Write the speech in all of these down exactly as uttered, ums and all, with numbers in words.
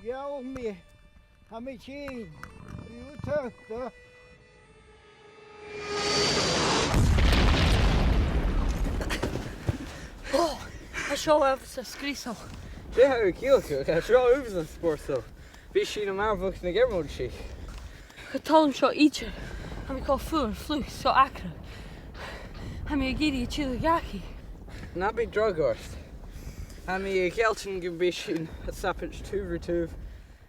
Gheall mi, tha mi tinn, ri uta, da. Ò, tha seo uabhasach sgriosail. Dè tha thu a' ciallachadh? Tha seo uabhasach spòrsail. Bidh sinn a' marbhadh na gearmailtich. Cha toil leam seo idir. Tha mi cho fuar, fliuch, cho acrach. Tha mi ag iarraidh tilleadh dhachaigh. Na bi dragh ort. Tha mi a' gealltainn gum bi sinn a' sabaid taobh ri taobh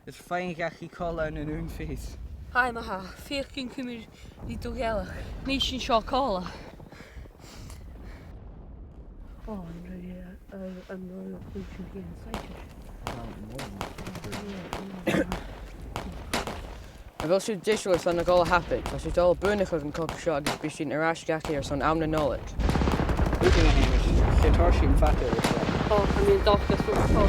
is faighinn dhachaigh còmhla ann an aon phìos. Tha, ma-thà, feuch gun cumail thu ri do ghealach. Nì sinn seo còmhla. Ò, an robh, eh, an robh, an robh sibh ag iarraidh saighdear? A bheil sibh deiseil airson a dhol a thapaidh? Tha sinn a' dol a bhuannachadh an cogadh seo agus bidh sinn air ais dhachaigh airson àm na Nollaig. Thugainn, a Sheumais, 's e tòrr sinn fada air seo. Ò, tha mi an dòchas gu bheil.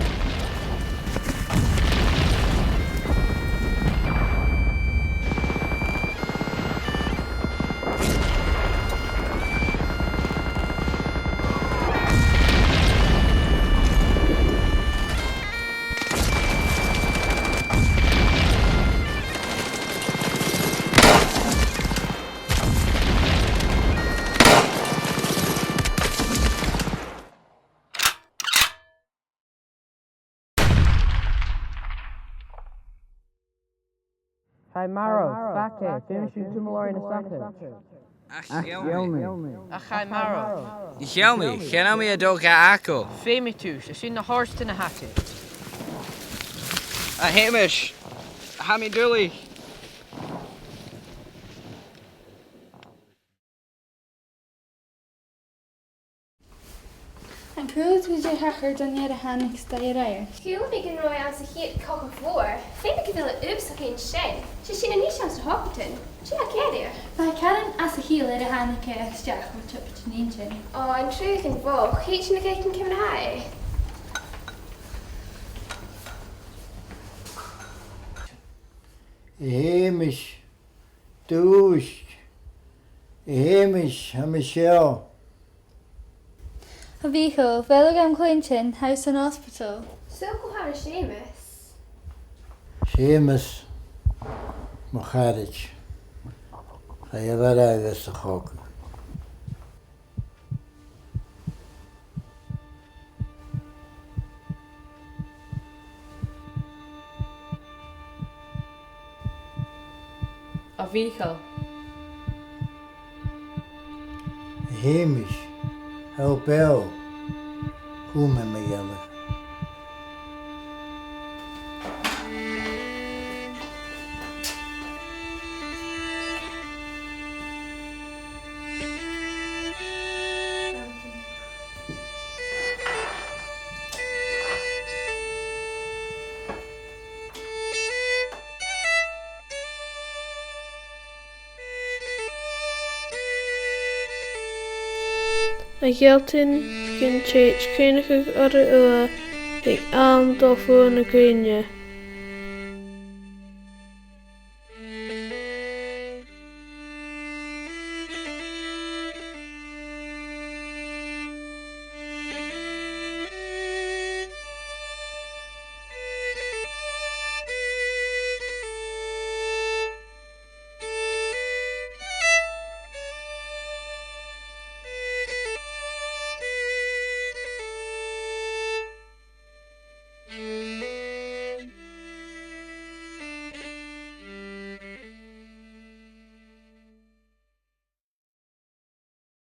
Chaidh marbh, fàgail, feumaidh sinn cumail oirnn a-staigh. Ach gheall mi. Ach chaidh marbh. Gheall mi, chan eil mi a' dol ga fhàgail. Feumaidh tu, 's e sin na h-òraidean a th' agad. A Sheumais, tha mi duilich. An cuala tu dè thachair don fhear a thàinig a-staigh air adhart? Chuala mi gun robh e anns a' chiad chogadh mhòr. Feumaidh gu bheil e uabhasach fhèin sean. 'S e sin a-nis anns na h-ochdadan. Dè tha ceàrr air? Bha e caran às a chiall nuair a thàinig e a-steach le tiopaid an inntinn. Ò, an truaghan mhòr. Chì sinn a-rithist ciamar a tha e. A Sheumais. Dùisg. A Sheumais, tha mi seo. A Mhìcheil, bheil thu gam chluinntinn? Tha thu san ospadal. Saoil cò tha ann an Seumas? Seumas, mo charaid. Chaidh a mharbhadh sa chogadh. A Mhìcheil. A Sheumais, tha thu beò. Chùm mi mo ghealach. A' gealltainn gun tèid cuimhneachadh orra uile aig àm dol fodha na grèine.